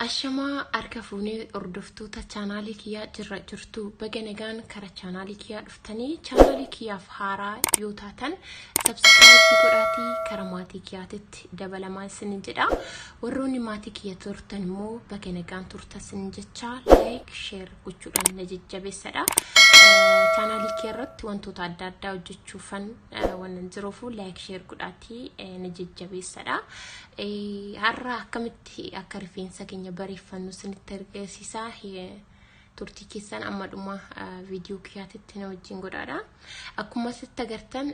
Ashamaa harka fuunee hordoftoota chaanaalii kiyyaa jirra jirtu baga nagaan kara chaanaalii kiyyaa dhuftanii chaanaalii kiyyaaf haaraa yoo taatan sabskiraayib godhaatii kara maatii kiyyaatitti dabalamaa isinin jedha. Warroonni maatii kiyya turtan immoo baga nagaan turtan isin jecha laayik sheer gochuudhaan na jajjabeessadha. Chaanaalii kiyya irratti wantoota adda addaa hojjechuufan wannan jiruufu laayik sheer godhaatii na jajjabeessadha. Har'a akkamitti akka rifeensa keenya bareeffannu isinitti argisiisa. Turtii keessan amma dhuma viidiyoo kiyyaatitti na wajjin godhaadha. Akkuma asitti agartan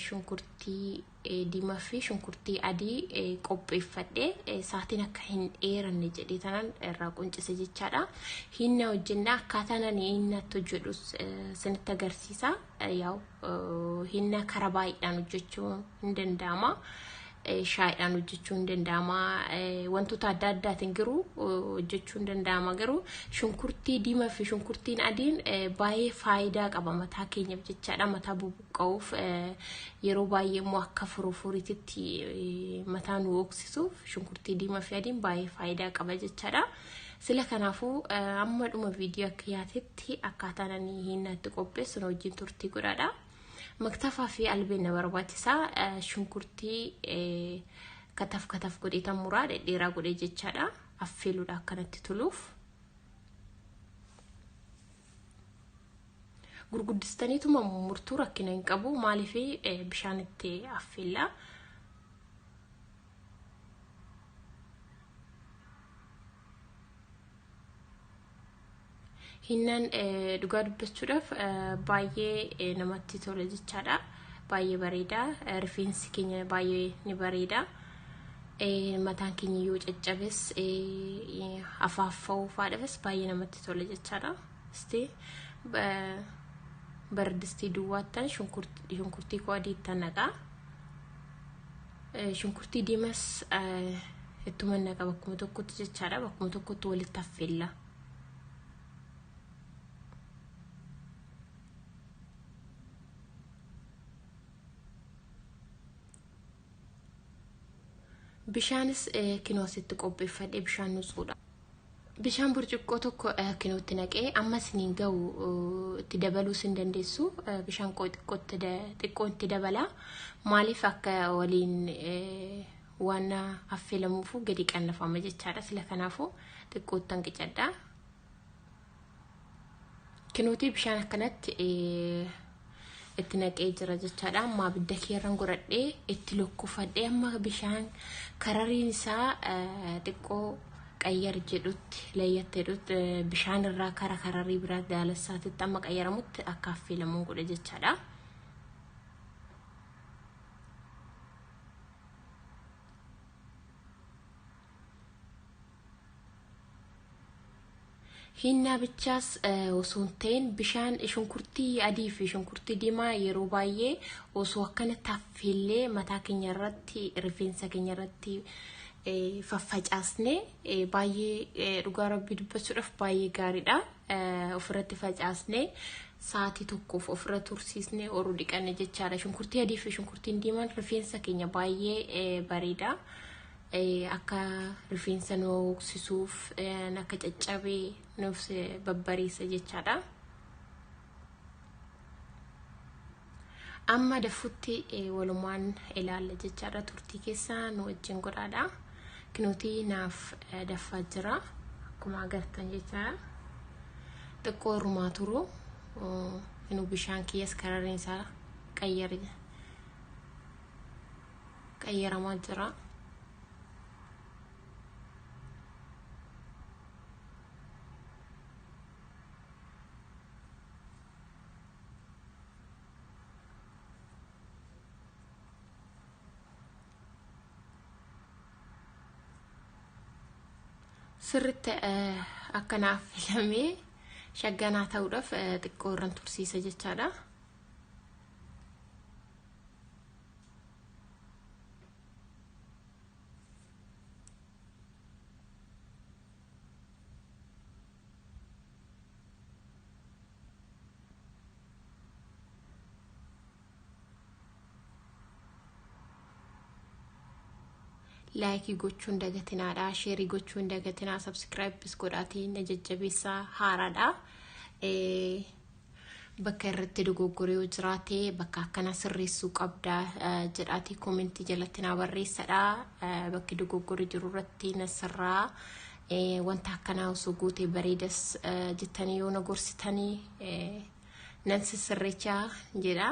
shunkurtii diimaa fi shunkurtii adii qopheeffadhe sa'aatiin akka hin dheeranne jedhee tanaan irraa quncise jechaadha. Hinna hojjenna akkaataan ani hinnaatti hojjedhus isinitti agarsiisa. Yaa'u hinna karaa baay'eedhaan hojjechuu hin danda'ama. Shaayiidhaan hojjechuu hin danda'ama. Wantoota adda addaatiin garuu hojjechuu hin danda'ama. Garuu shunkurtii diimaa fi shunkurtiin adiin baay'ee faayidaa qaba mataa keenyaaf jechaadha. Mataa bubuqqa'uuf yeroo baay'ee immoo akka furufuriititti mataa nu hooksisuuf shunkurtii diimaa fi adiin baay'ee faayidaa qaba jechaadha. Sila kanaafuu amma dhuma viidiyoo akka yaatetti akkaataan ani hinnaatti qopheessu na wajjin turtii godhaadha. Maktafaa fi albeen na barbaachisa. Shunkurtii kataf kataf godhee tan muraa dhedheeraa godhee jechaadha. Affeeluudha akkanatti toluuf. Gurguddistaniituma murtuu rakkina hin qabu. Maaliif bishaan itti affeella. Hinnaan dhugaa dubbachuudhaaf baay'ee namatti tola jechaadha. Baay'ee bareeda. Rifeensi keenya baay'ee ni bareeda. Mataan keenya yoo caccabes afaaffa'uu faadhafis baay'ee namatti tola jechaadha. Isti baradistii duwwaattan shunkurtii koo adiittan naqaa. Shunkurtii diimas ittuma naqa bakkuma tokkotti jechaadha. Bakkuma tokkotti walitti affeella. Bishaanis kinoo asitti qopheeffadhe bishaan nutsuudha. Bishaan burcuqqoo tokko kinootti naqee amma isiniin ga'u itti dabaluus hin dandeessu. Bishaan xiqqoo itti dabala. Maaliif akka waliin waan affeelamuufu gadi qannafama jechaadha. Sila kanaafuu xiqqoottan qicadha. Kinootii bishaan akkanatti itti naqee jira jechaadha. Amma abidda keerran godhadhee itti lokkofadhee amma bishaan karariin isaa xiqqoo qayyar jedhutti layyatte jedhutti bishaan irraa kara kararii biraa daalassaatitti amma qayyaramutti akka affeelamuun godhe jechaadha. Hinnaa bichaas osoo hin ta'in bishaan shunkurtii adii fi shunkurtii diimaa yeroo baay'ee osoo akkanatti affeellee mataa keenya irratti rifeensa keenya irratti faffacaasne baay'ee dhugaa rabbii dubbachuudhaaf baay'ee gaariidha. Ofirratti facaasne sa'aatii tokkoof ofirra tursiisne oruu dhiqanne jechaadha. Shunkurtii adii fi shunkurtiin diimaan rifeensa keenya baay'ee bareeda. Akka rifeensa nu hooksisuuf akka caccabee nuuf babbareessa jechaadha. Amma dafutti walumaan ilaalla jechaadha. Turtii keessa nu wajjin godhaadha. Kinootii naaf daffaa jira. Akkuma agartan jechaadha. Xiqqoo rumaa turu. Inuu bishaan kiyyas karareen isaa qayyaramaa jira. Sirritti akka naaf filamee shagganaa ta'uudhaaf xiqqoo irran tursiisa jechaadha. Like gochuun dagatinaadha. Share gochuun dagatinaa. Subscribe godhaatii na jajjabeessaa haaraadha. Bakka irratti dogoggoree yoo jiraate bakka akkana sirreessuu qabda jedhaatii comment jalatti naa barreessadha. Bakki dogoggoree jiru irratti na sirraa. Wanta akkanaa osoo gootee bareedas jettanii yoo na gorsitanii nan sissirreechaa jedha.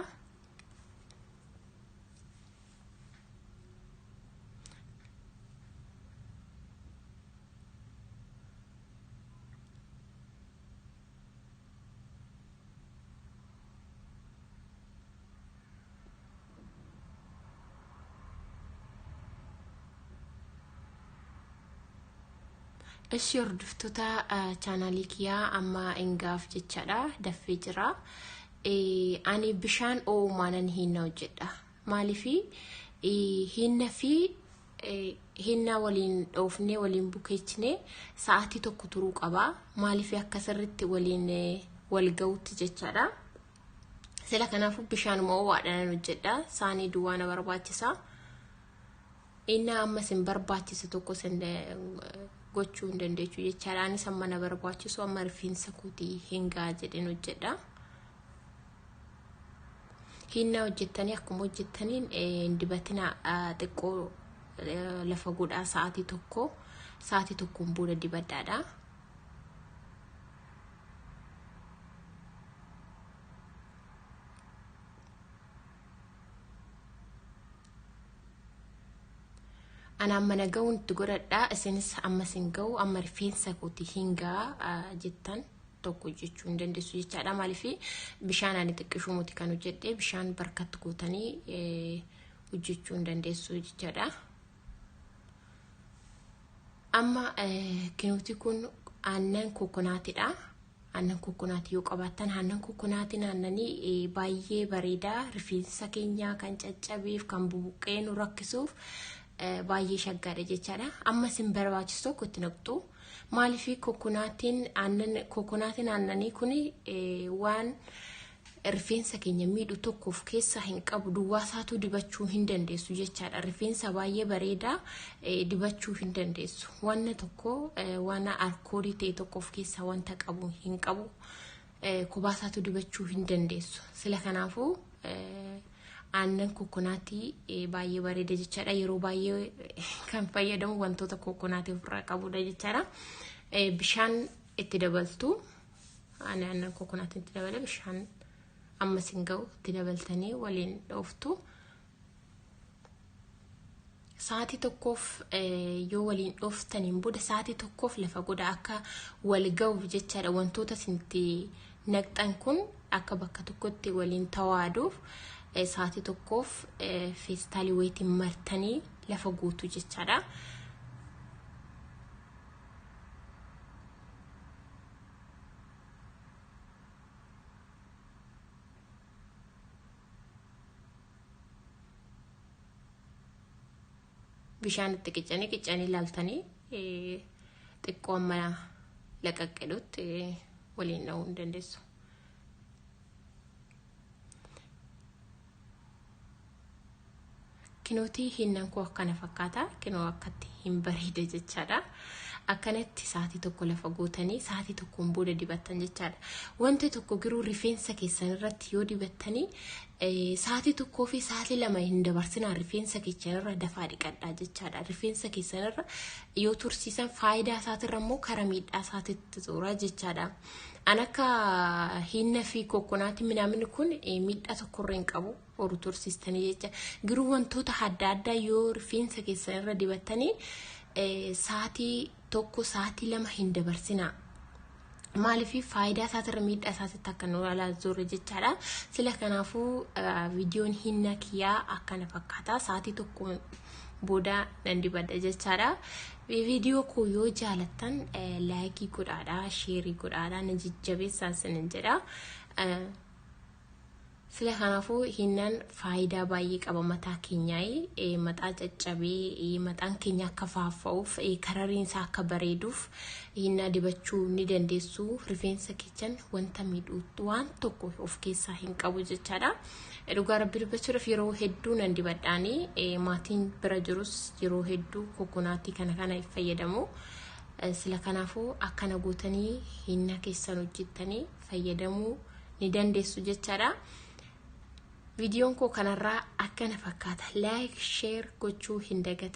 Ishii hordoftoota chaanaalii kiyyaa, amma hingaaf jechaadha daffee jira. Ani bishaan oo'umaanan hinna hojjedha. Maaliif hinna fi hinna waliin dhoofnee waliin bukeechinee sa'aatii 1 turuu qaba. Maaliif akka sirriitti waliin wal ga'utti jechaadha. Sila kanaafuu bishaanuma oo'aadhaan hojjedha. Saanii duwwaa na barbaachisa. Inni amma isin barbaachisa tokko isin gochuu hin dandeechu jechaadha. Anis amma na barbaachisu amma rifeensa kootii hingaa jedheen hojjedha. Hinnaa hojjettanii akkuma hojjettaniin hin dibatina, xiqqoo lafa godhaa sa'aatii 1, sa'aatii 1n booda dibadhaadha. Ana amma na ga'uun itti godhadhaa, isinis amma isin ga'u amma rifeensa kooti hingaa jettan tokko hojjechuu hin dandeessu jechaadha. Maaliif bishaan ani xiqqishuu muti kan hojjedhe, bishaan barkatti gootanii hojjechuu hin dandeessu jechaadha. Amma kinuuti kun aannan coconutiidha. Aannan coconut yoo qabaattan, aannan coconutiin aannanii baay'ee bareedaa, rifeensa keenya kan caccabeef kan bubuqqee nu rakkisuuf baay'ee shaggaadha jechaadha. Amma isin barbaachisu tokko itti naqxu. Maaliif coconutiin aannan, coconutiin aannanii kun waan rifeensa keenya miidhu tokko of keessaa hin qabu, duwwaa isaatuu dibachuu hin dandeessu jechaadha. Rifeensa baay'ee bareedaa dibachuu hin dandeessu. Wanna tokko waan alkoolii ta'e tokko of keessaa wanta qabu hin qabu. Kophaa isaatuu dibachuu hin dandeessu. Sila kanaafuu aannan coconut baay'ee bareeda jechaadha. Yeroo baay'ee kan fayyadamu wantoota coconut ofirraa qabudha jechaadha. Bishaan itti dabaltu. Ani aannan coconut itti dabale, bishaan amma isin ga'u itti dabaltanii waliin dhooftu. Sa'aatii 1f yoo waliin dhooftaniin booda sa'aatii 1f lafa godha akka wal ga'uuf jechaadha. Wantoota isinitti naqxan kun akka bakka tokkotti waliin tawaaduuf sa'aatii 1f feestaalii wayitiin martanii lafa guutu jechaadha. Bishaan itti qicanii qicanii ilaaltanii xiqqoo amma laqaqqedhutti waliin dha'uu hin dandeessu. Kinootii hinnan koo akkana fakkaata. Kinoo akkatti hin bareede jechaadha. Akkanatti sa'aatii 1 lafa gootanii sa'aatii 1n booda dibattan jechaadha. Wanti tokko garuu rifeensa keessan irratti yoo dibattanii sa'aatii 1 fi sa'aatii 2 hin dabarsinaa, rifeensa keessan irra dafaa dhiqadhaa jechaadha. Rifeensa keessan irra yoo tursiisan faayidaa isaatirra immoo kara miidhaa isaatitti tura jechaadha. An akka hinna fi coconut minaaminni kun miidhaa tokkorra hin qabu. Horu tursiistanii jecha. Garuu wantoota adda addaa yoo rifeensa keessan irra dibattanii sa'aatii 1, sa'aatii 2 hin dabarsinaa. Maaliif faayidaa isaatirra miidhaa isaatitti akka nu ilaalaa jirru jechaadha. Sila kanaafuu viidiyoon hinna kiyyaa akkana fakkaata. Sa'aatii 1 booda nan dibadha jechaadha. Viidiyoo koo yoo jaalattan like godhaadha, share godhaadha, na jajjabeessaa isinin jedha. Sila kanaafuu hinnaan faayidaa baay'ee qaba mataa keenyaa, mataa caccabee mataan keenya akka faaffa'uuf, karariin isaa akka bareeduuf hinnaa dibachuu ni dandeessu. Rifeensa keessan wanta miidhu waan tokko of keessaa hin qabu jechaadha. Dhugaa Rabbi dubbachuudhaaf yeroo hedduu nan dibadhaanii, maatiin bira jirus yeroo hedduu coconut kana fayyadamu. Sila kanaafuu akkana gootanii hinnaa keessan hojjettanii fayyadamuu ni dandeessu jechaadha. Viidiyoon koo kanarraa akkana fakkaata. Like, share gochuu hin dagatinaa.